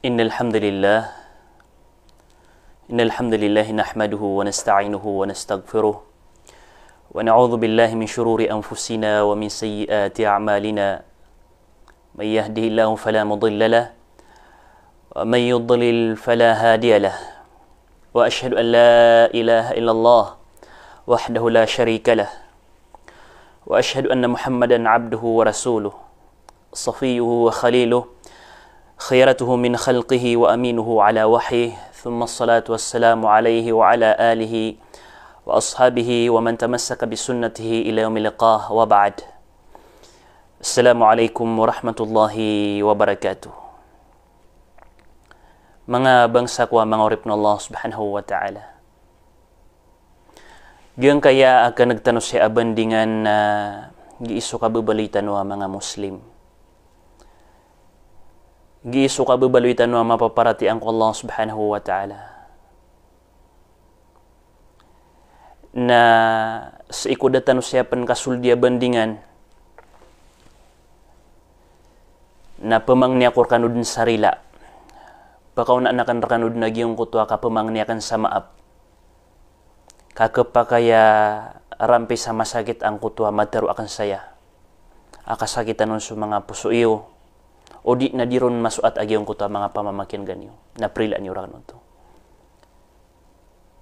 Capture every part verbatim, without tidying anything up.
إن الحمد لله إن الحمد لله نحمده ونستعينه ونستغفره، ونعوذ بالله من شرور أنفسنا ومن سيئات أعمالنا. من يهده الله فلا مضل له، ومن يضلل فلا هادي له. وأشهد أن لا إله إلا الله وحده لا شريك له، وأشهد أن محمدا عبده ورسوله، صفيه وخليله، خيرته من خلقه وأمينه على وحيه، ثم الصلاة والسلام عليه وعلى آله وأصحابه ومن تمسك بسنته إلى يوم اللقاء، وبعد. Assalamu alaikum warahmatullahi wabarakatuh. Manga bangsa ko a manga oripn o Allah Subhanahu wa Ta'ala. Giyangkaya a kaneg tano sii a bandingan na gii so kababaloy tano a manga Muslim. Gii so kababaloy tano a mapaparatiyaya ko Allah Subhanahu wa Ta'ala. Na sii ko da tano sii a pn kasoldi a bandingan, na pmangni ako rkano dn sa rila. Pkaonaan akn rkano dn a giyangkoto a kapmangni akn sa maap. Ka khapakay a rampi sa masakit angkoto a mataro akn saya a kasakitan on so manga poso iyo, odi na di ron masoat a giyangkoto a manga pamamakin'gan iyo, na prilaan iyo rakn oto.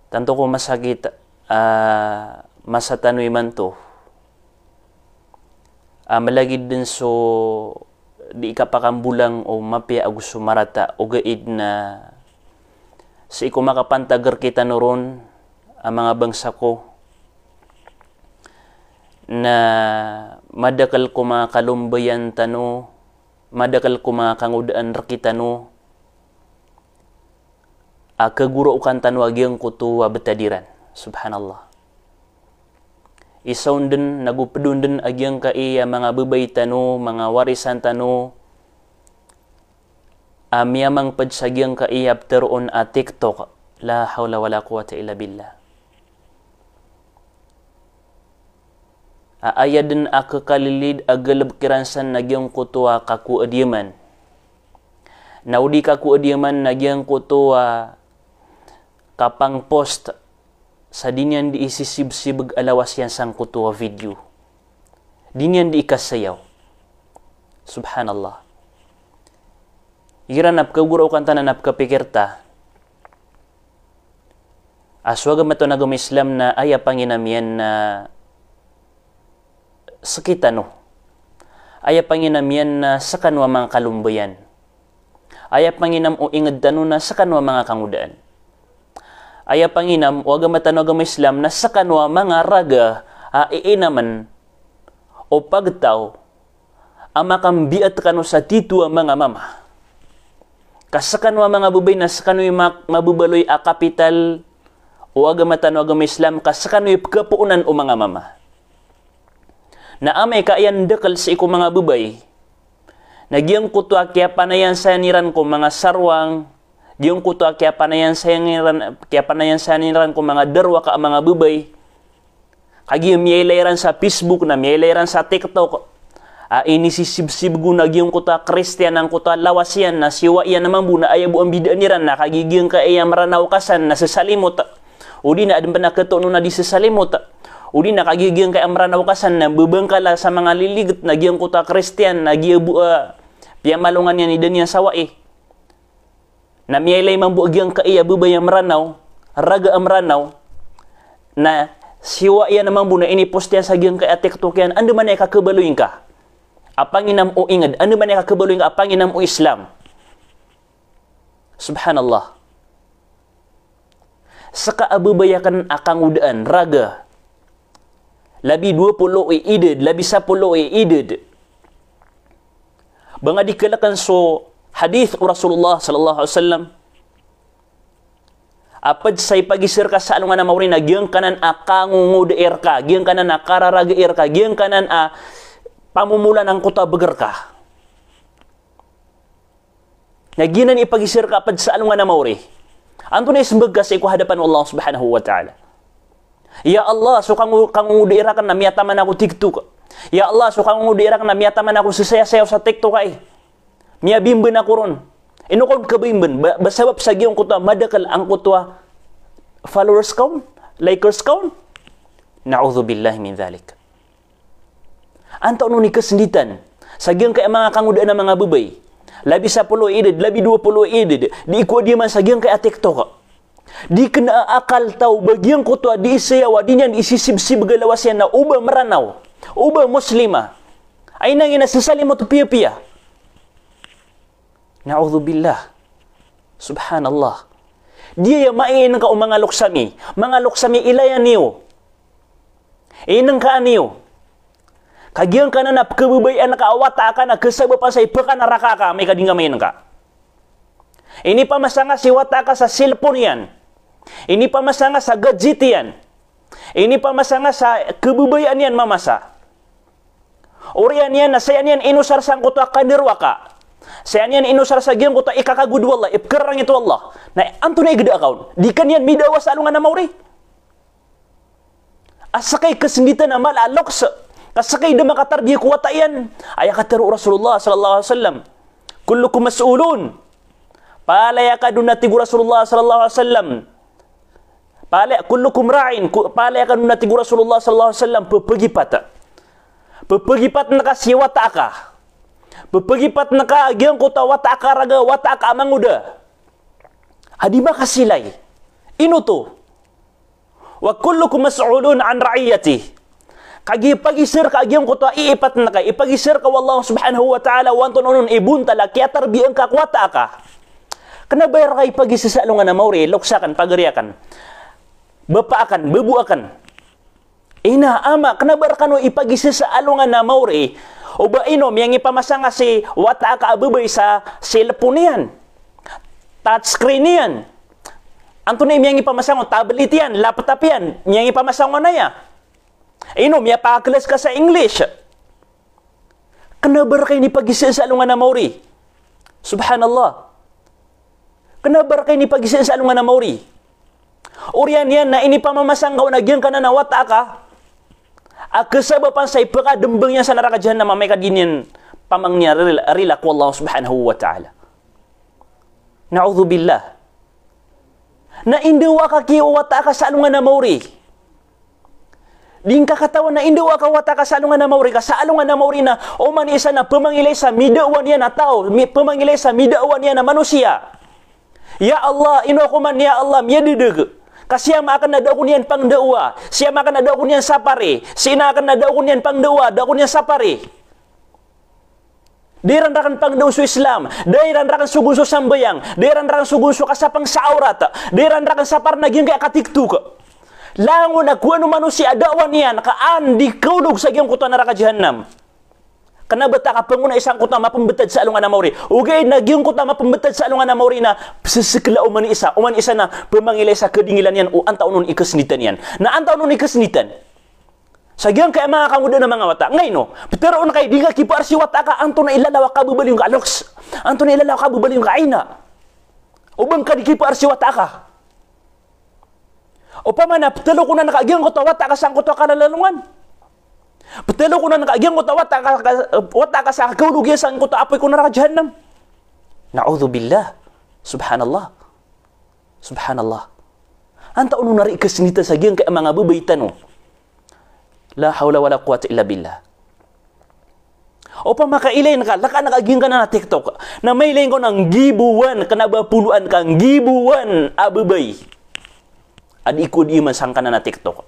Tanto ko masakit a masa tano imanto, a mlagid dn so di kapakambolang o mapiya ago so marata, ogaid na sii ko makapantag rkitano ron a manga bangsa ko, na madakl ko manga kalombayan tano, madakl ko manga kangodaan rkitano, a khagoraokan tano a giyangkoto a btad iran. Subhanallah. Isa on dn, nago pd on dn a giyangkai a manga babay tano, manga warisan tano, a miyamangpd sa giyangkai a ptharoon a TikTok. La hawla wala quwwata illa billah. A aya dn a khakalilid a galbk iran san na giyangkoto a kakoadiyaman. Na o di kakoadiyaman na giyangkoto a kapangpost sa di niyan di isisibsibg a lawas iyan sangkoto a video. Di niyan di ikasayaw. Subhanallah. Igira na pkhagoraokan ta na pkhapikir ta a so agama tano a agama Islam na aya panginam iyan na sktano. Aya panginam iyan na skano a manga kalombayan. Aya panginam o ingd tano na skano a manga kangodaan. Aya panginam o agama tano a agama Islam na skano a manga raga a iinamn o pagtaw a makambiat kano sa tito a manga mama. Ka skano a manga babay na skano i ma-, mababaloy a kapital o agama tano a agama Islam, ka skano i pkhapoonan o manga mama. Na amay ka aya ndakl sii ko manga babay na giyangkoto a kiyapanayan saya iran ko manga sarwang, giyangkoto a kiyapanayan saya iran, kiyapanayan saya iran ko manga darowaka a manga babay. Kagiya miyailay iran sa Facebook, na miyailay iran sa TikTok a inisisibsibg on a giyangkoto a Kristiyan angkoto a lawas iyan, na siyowa iyan a mambo na aya bo a mbidaan iran na kagiya giyangkai a Mranaw ka san na sasalimot. O di na adn pn a khatoon on a di sasalimot. O di na kagiya giyangkai a Mranaw ka san na mbabangkala sa manga liligt na giyangkoto a Kristiyan na giya bo a piyamalongan iyan i da niyan sawai. Na miyailay mambo a giyangkai a babay a Mranaw, raga a Mranaw, na siyowa iyan a mambo na inipost iyan sa giyangkai a TikTok iyan, andamanaya i kakhabaloy ngka a panginam o ingd, andamanaya i kakhabaloy ngka a panginam o Islam. Subhanallah. Ska a babay akn a kangodaan, raga. Labi dowa polo i idad, labi sapolo i idad. Ba nga di kalkn so hadith o Rasulullah sallallahu alaihi wasallam. A pd sa ipagiza rka sa alongan a maori na giyangkanan a kangongodai rka, giyangkanan a kararagai rka, giyangkanan a pamomolan angkoto a bg rka. Na giyanan i ipagiza rka a pd sa alongan a maori. Antonaa i smbag ka sii ko hadapan o Allah Subhanahu wa Ta'ala? Ya Allah, so kango-, kangongodai rakn na miyataman ako TikTok. Ya Allah, so kangongodai rakn na miyataman ako sasayasayaw sa TikTok ai. Miyabimban ako ron. Ino ka on kabimban, ba, ba sabap sa giyangkoto a madakel angkoto a followers ka on, likers ka on? Na'udhubillahi min dhalik. Antaa on i kasenditan sa giyangkai a manga kangodaan a manga babay, labi sapolo i edad, labi dowa polo i edad, di ikowa di man sa giyangkai a TikTok. Di kena a akal taw ba giyangkoto a di isayawa, di niyan di isisibsibga lawas iyan na oba Meranaw, oba Muslima. Ay nangina sesalimot piyapiya. Na'udhubillah. Subhanallah. Di aya mainengka o manga loks ami. Manga loks ami, ilaya niyo. Inengka niyo. Ka giyangkanan a pekababayaan ka a wata aka na kesabapan sa ipekanaraka aka, amay ka di ngka mainengka. Inipamasanga si wata aka sa cellphone iyan. Inipamasanga sa gadget iyan. Inipamasanga sa kebabayaan iyan mamasa. Oriyan iyan na saya niyan inosar sangkoto a kandarowaka. Saya niyan inosar sa giyangkoto a ikakagod o Allah, ipekerarangit o Allah. Na antonaa i geda aka on? Di ka niyan midawa sa alongan a maori. A sekay kasenditan a mala a loks, ka sekay da makatarbiya ko wata iyan. Aya katero o Rasulullah sallallahu alaihi wasallam, "Kullukum mas'ulun." Palaya ka don, a tig o Rasulullah sallallahu alaihi wasallam. Palaya, "Kullukum ra'in." Ku-, palaya ka don, a tig o Rasulullah sallallahu alaihi wasallam, pepegipat. Pepegipat neka si wata aka. Pepegipat neka giyangkoto a wata aka raga, wata aka a mangoda. A di makasilay. Ino oto? "Wa kullukum mas'ulun an ra'iyatih." Kagiya ipagiza reka giyangkoto a iipat neka, ipagiza reka o Allah subhanahu wa ta'ala o antonaa on i bontal a kiyatarbiyaan ka ko wata aka. Kena ba reka ipagiza sa alongan a maori, loks aken, pagari aken, bapa aken, babo aken, ina, ama, kena ba rekano ipagiza sa alongan a maori o ba ino miyangipamasanga si wata aka a babay sa cellphone iyan, touch screen iyan. Antonaa i miyangipamasanga on? Tablet iyan, laptop iyan, miyangipamasanga on aya. Ino, miyapakaklas ka sa English. Kena ba reka ini pagiza sa alongan a maori. Subhanallah. Kena ba reka ini pagiza sa alongan a maori. Oriyan iyan na inipamamasang ka on a giyangkanan a wata aka a kesabapan sa ipekadembang iyan sa naraka jahannam amay ka di niyan pamangnin a rila, rila ko Allah subhanahu wa ta'ala. Na'udhubillah. Na indawa ka ki wata aka sa alongan a maori. Di ngka katawan na indawa ka wata aka sa alongan a maori, ka sa alongan a maori na oman i isa na pemangilay sa midawa niyan a taw, mi-, pemangilay sa midawa niyan a manosiya. Ya Allah, ino ako man, ya Allah, miyadedeg. Ka siyama aken na da ako niyan pangdawa, siyama aken na da ako niyan sapari, si ina aken na da ako niyan pangdawa, da ako niyan sapari. Da iran raken pangdawa so Islam, da iran raken sogon so sambayang, da iran raken sogon so kasapang sa awrat, da iran raken sapar na giyangkai a ka-TikTok. Langon a kowan o manosiya a dawa niyan, ka an di kaolog sa giyangkoto a naraka jahannam. Kena ba ta kapangona i sangkoto a mapembetad sa alongan a maori. Ogaid na giyangkoto a mapembetad sa alongan a maori na pesesekela oman i isa, oman i isa na pemangilay sa kedingilan iyan o antaa on i kesenditan iyan. Na antaa on i kesenditan sa giyangkai a manga kangodaan a manga wata. Ngaino, peteroon ka i di ngka kipaar si wata aka, antonaa i lalaw a kababaloy ngka a loks, antonaa i lalaw a kababaloy ngka a ina, o ba ngka di kipaar si wata aka. Opama na petelo ko nan ka giyangkoto a wata aka sangkoto a kalalalongan. Petelo ko nan ka giyangkoto a wata aka, wata aka sa kaolog iyan sangkoto a apoy ko naraka jahannam. Na'udhubillah. Subhanallah. Subhanallah. Antaa on a riik a senditan sa giyangkai a manga babay tano. La hawla wala quwwata illa billah. Opama ka ilay ngka, laka ngka giyangkanan a TikTok, na mailay ngka on a nggibowan, kena ba poloan ka nggibowan a babay a di ko di iman sangkanan a TikTok.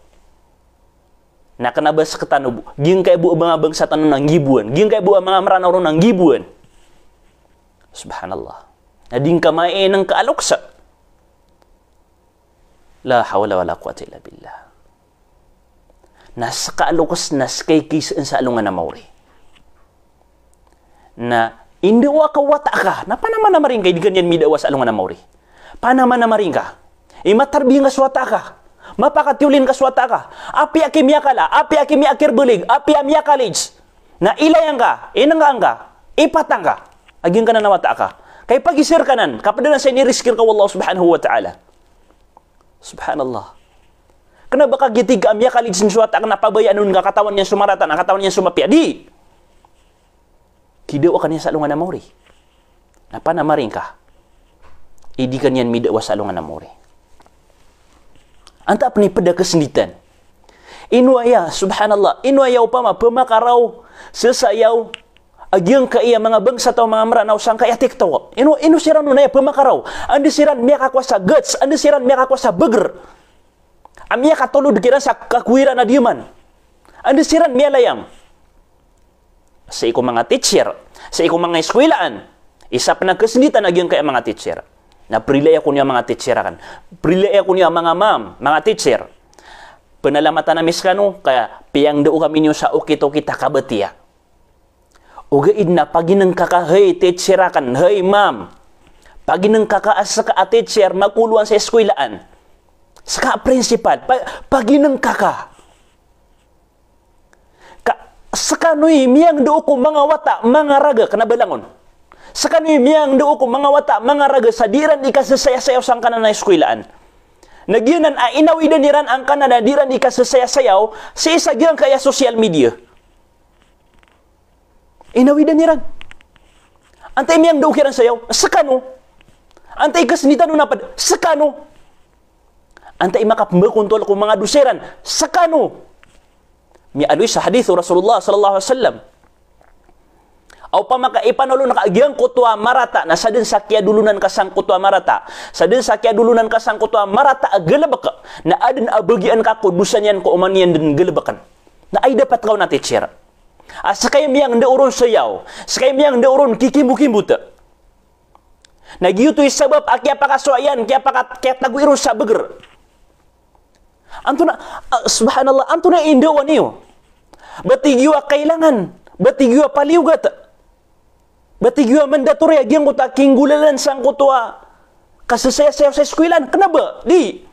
Na kena ba sekatano bo, giyangkai bo a manga bangsa tano na nggibowan, giyangkai bo a manga Meranaw ron na nggibowan. Subhanallah. Na di ngka mainengka a loks. La hawla wala quwwata illa billah. Na seka a loks na seka i kiisaan sa alongan a maori. Na indawa ka wata aka, na panamanamari ngka i di ka niyan midawa sa alongan a maori. Panamanamari ngka i matarbiya ngka so wata aka, mapakatiyolin ka so wata aka. Apiya ki miyakala, apiya ki miyakirbalig, apiya miyakalij. Na ilaya ngka, inengka ngka, ipata ngka a giyangkanan a wata aka. Ka ipagiza reka nan, ka ped anan sa inirizki reka o Allah subhanahu wa ta'ala. Subhanallah. Kena ba kagiya tig ka a miyakalij so wata aka na pabayaan on ka, katawan iyan so marata na katawan iyan so mapiya. Di. Kidawa ka niyan sa alongan a maori. Na panamari ngka. i di ka niyan midawa sa alongan a mori. Antaa pn i pd a kasenditan. Ino aya, subhanallah, ino aya opama pmakaraw, sesayaw, a giyangkaya manga bangsa taw, manga Mranaw sangkaya TikTok. Ino, ino siran on aya pmakaraw. Anda siran miyakakowa sa guts, anda siran miyakakowa sa bagr. A miyakatolod kiran sa kakowa iran a diyaman. Anda siran miyalayang. Sii ko manga teacher, sii ko manga iskoylaan. Isa pn a kasenditan a giyangkaya manga teacher. Na prilaya ko niyo a manga teacher akn. Prilaya ko niyo a manga ma'am, manga teacher. Pnalamatan ami skano, ka piyangndao kami niyo sa okit-okit a kabatiya. Ogaid na paginngka ka, hay teacher akn, hay ma'am. Paginngka ka a ska a teacher, makolowan sa iskoylaan. Ska a principal, pa-, paginngka ka. Ka, skano i miyangndao ko manga wata, manga raga, kna ba langon. Skano i miyangndao ko manga wata, manga raga, sa di iran di kasesayasayaw sangkanan a iskoylaan. Na giyanan a inawidan iran angkanan a di iran di kasesayasayaw, sii sa giyangkaya social media. Inawidan iran. Antaa i miyangndao kiran sayaw, skano. Antaa i kasenditan on a pd, skano. Antaa i makapmbakontol ko manga dosa iran, skano. Miyaaloy sa hadith o Rasulullah sallallahu alaihi wasallam. Opama ka ipanolon ka a giyangkoto a marata, na sadn sa kiyadolonan ka sangkoto a marata, sadn sa kiyadolonan ka sangkoto a marata a galbk, na adn a bagian ka ko dosa niyan ko oman iyan dn galbkn. Na aya dapat ka on a teacher. A ska i miyangndao ron sayaw, ska i miyangndao ron kikimbokimbot. Na giyoto i sabap a kiyapakasowa iyan, kiyapaka-, kiyatago iron sa bagr. Antonaa, ah, subhanallah, antonaa i ndawa niyo? Ba tig iyo a kailangan, ba tig iyo a paliyogat, ba tig iyo a mandatory a giyangkoto a kinggolalan sangkoto a kasesayasayaw sa iskoylaan, kna ba, di.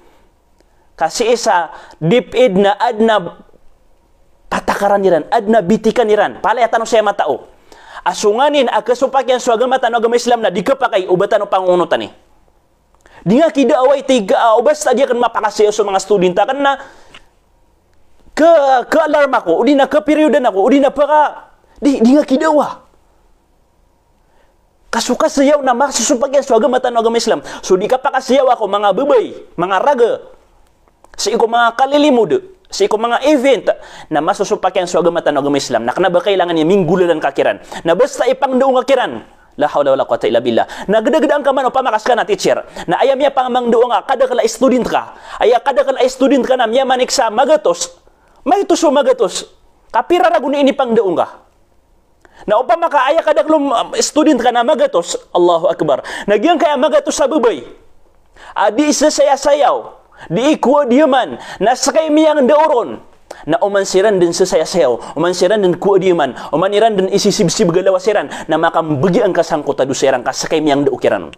Ka sii sa DepEd na adn a patakaran iran, adn a bitikan iran. Palaya tano saya matao. A so nganin a kasopak iyan so agama tano a agama Islam na di kapakay o ba tano pangonotani. Di nga kidawa i tig ka, ah, o basta di akn mapakasayaw so manga student akn na ka, ka-alarm ako, o di na kaperiyodan ako, o di na paka, di, di nga kidawa. Ka so kasayaw na masosopak iyan so agama tano a agama Islam. So di kapakasayaw ako manga babay, manga raga, sii ko manga kalilimod, sii ko manga event, na masosopak iyan so agama tano a agama Islam. Na kna ba kailangan iyan minggolalan ka kiran. Na basta ipangndao ngka kiran. La hawla wala quwwata illa billah. Na gdagdaan ka man opama ka ska na teacher. Na aya miyapamangndao ngka, kadakl a student ka. Aya kadakl a student ka na miyamanik sa magatos. Maito so magatos. Ka pira ragon i inipangndao ngka. Na opama ka aya kadakl o, um, student ka na magatos, Allahu Akbar. Na giyangkaya magatos a babay a di sesayasayaw, di kowa diyaman, na ska i miyangndao ron. Na oman siran dn sesayasayaw, oman siran dn kowa diyaman, oman iran dn isisibsib a lawas iran, na makambgi angka sangkoto a dosa iran ka ska i miyangndao kiran on.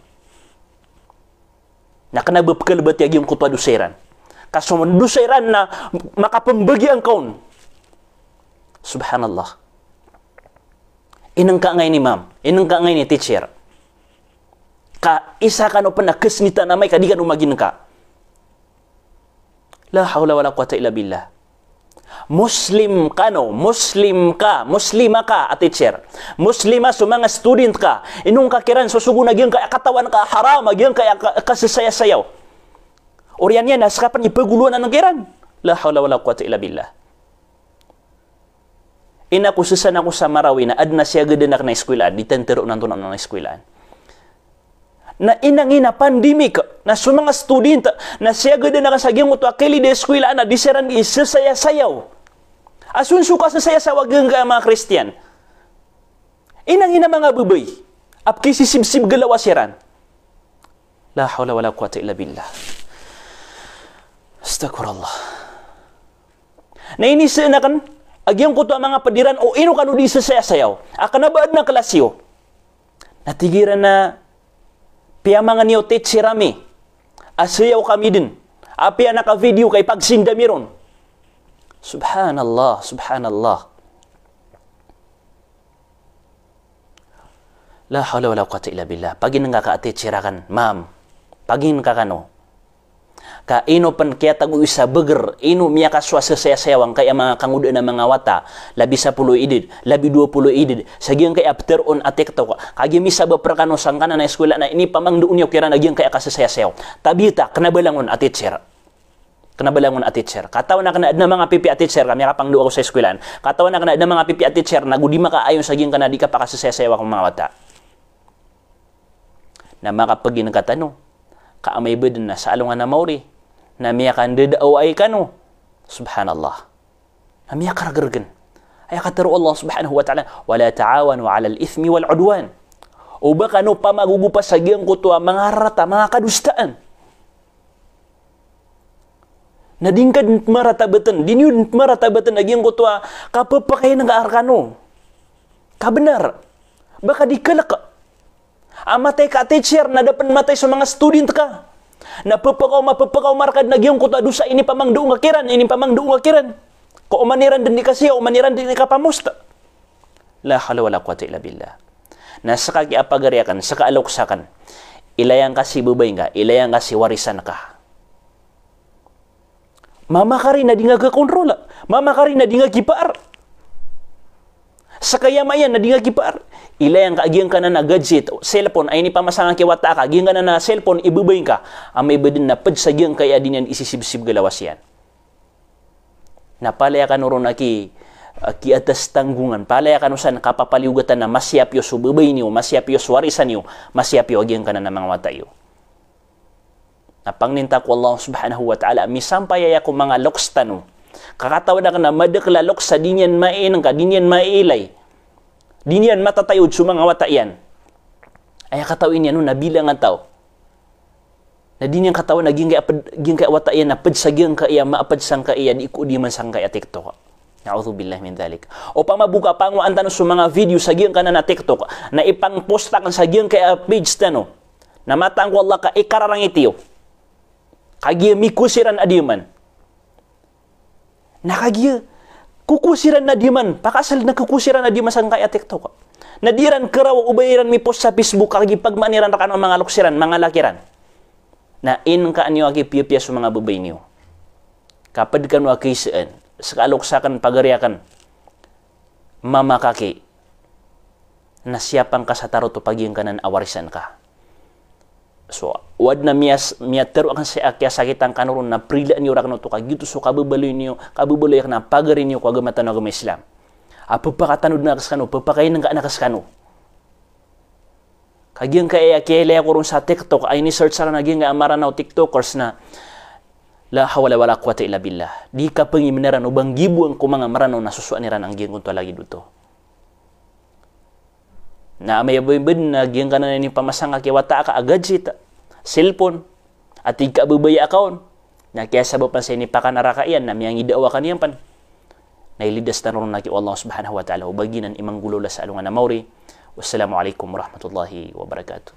Na kna ba pkalbati a giyangkoto a dosa iran. Ka so dosa iran na makapmbgi angka on. Subhanallah. Inngka ngka ini ma'am, inngka ngka ini teacher. Ka isa kano pn a kasenditan amay ka di kano maginngka. La hawla wala quwwata illa billah. Muslim kano, Muslim ka, Muslima ka a teacher. Muslima so manga student ka. Inongka kiran sosogoon a giyangkaya katawan ka a haram, a giyangkaya ka-, kasesayasayaw. Oriyan iyan na ska pn i pagolowan anan kiran. La hawla wala quwwata illa billah. Ina ko sesaan ako sa Marawi na adn a siyagadan akn a iskoylaan, di tantaro on antonaa on a iskoylaan. Na inangina pandemic, na so manga student, na siyagadan akn sa giyangkoto a kilid a iskoylaan a di siran di sesayasayaw. A so on so kasesayasayaw a giyangkaya manga Kristiyan. Inangina manga babay a pkisisibsib a lawas iran. La hawla wala quwwata illa billah. Astaghfirullah. Na inisaan akn a giyangkoto a manga pd iran o ino kano di sesayasayaw. A kna ba adn a klas iyo. Na tig iran a piyamangan iyo teacher ami a sayaw kami dn. Apiya na ka-video ka ipag-send ami ron. Subhanallah, subhanallah. La hawla wala quwwata illa billah. Paginngka ka a teacher akn, ma'am. Paginngka kano. Ta ino pn kiyatago isa beger, ino miyakasowa sa sayasayaw angkaya manga kangodaan a manga wata, labi sapolo idad, labi dowa polo idad, sa giyangkaya ptharoon a TikTok. Kagiya misabap rkano sangkanan a eskwela na inipamangndao niyo kiran a giyangkaya kasasayasayaw. Tabiya ta, kna ba langon a teacher. Kna ba langon a teacher. Katawan akn a adn a manga pipiya a teacher ka miyakapangndao ako sa eskwelaan. Katawan akn a adn a manga pipiya a teacher na go di makaayon sa giyangkanan a di kapakasasayasayaw ko manga wata. Na makapagingka tano, ka amay ba dn na sa alongan a maori, na miyakandadaaway kano. Subhanallah. Na miyakargrgn. Aya katharo o Allah subhanahu wa ta'ala, "Wa la ta'awanu 'alal ithmi wal 'udwan." O ba kano pamagogopa sa giyangkoto a manga rarata, manga kadosaan. Na di ngka dn pmaratabatn, di niyo dn pmaratabatn a giyangkoto a kapapakaingka rkano. Kabnar. Ba ka di kalk a matay ka a teacher na da pn matay so manga student ka. Na pphakaoma, pphakaoma rka dn a giyangkoto a dosa a inipamangndao ngka kiran, inipamangndao ngka kiran. Ka oman iran dn di kasiya, oman iran dn di kapamost. La hawla wala quwwata illa billah. Na ska kiyapagari akn, ska a loks akn. Ilay angka si babay ngka, ilay angka si warisan ka. Mamakari na di ngka kakontrol. Mamakari na di ngka kipaar. Ska aya mayan na di ngka kipaar. Ilay angka a giyangkanan a gadget, cellphone, a inipamasang ki wata ka, a giyangkanan a cellphone i babay ngka. Amay ba dn na pd sa giyangkaya di niyan isisibsib a lawas iyan. Na palaya kano ron a ki, a kiatas tanggongan. Palaya kano san kapapaliyogat a na masiyap iyo so babay niyo, masiyap iyo so warisan iyo, masiyap iyo a giyangkanan a manga wata iyo. Na pangnin ta ko Allah subhanahu wa ta'ala, misampay aya ko manga loks tano. Ka katawan akn a madakl a loks a di niyan maingka, di niyan mailay. Di niyan matatayod so manga wata iyan. Aya katawi niyan on na bilang a taw. Na di niyan katawan a giyangkaya pd, giyangkaya wata iyan na pd sa giyangkaya, maapd sangkaya, di ko di man sangkaya TikTok. Na'udhubillahi min dhalik. Opama bo ka pangowaan tano so manga video sa giyangkanan a TikTok, na ipangpost akn sa giyangkaya page tano. Na mataan ko Allah ka ikararangit iyo. Kagiya mikowa siran a di man. Na kagiya, kokowa siran a di man, pakasal na kokowa siran a di man sangkaya TikTok. Na di iran karaw o ba iran mipost sa Facebook, kagiya pagmaan iran rkano a manga loks iran, manga laki ran. Na ingka niyo a kipiyapiya so manga babay niyo. Ka pd kano a kiisaan, ska a loks akn, pagari akn. Mamakaki. Na siyapa ngka sa tarotop a giyangkanan a warisan ka. So, o adn a miyas-, miyatharo akn sa a kiyasakitan kano ron na prilaan iyo rakn oto ka giyoto so kababaloy niyo, kababaloy akn a pagari niyo ko agama tano a agama Islam. A pphakatanod na skano, pphakaingka na skano. Ka giyangkaya kiyailay ako ron sa TikTok, a ini-search akn a giyangkaya a Maranao TikTokers na la hawla wala quwwata illa billah. Di kapangimnaran o ba nggibo angko manga Maranao na sosoan iran a giyangkoto a lagid oto. Na amay ba dn na giyangkanan a inipamasang ka ki wata ka a gadget, cellphone, a tig ka a babaya ka on, na kiyasabapan sa inipakanaraka iyan, na miyangidaawa ka niyan pn. Na ilidas tano ron aki o Allah subhanahu wa ta'ala o ba giyanan i manggolawla sa alongan a maori. Wassalamu alaikum warahmatullahi wabarakatuh.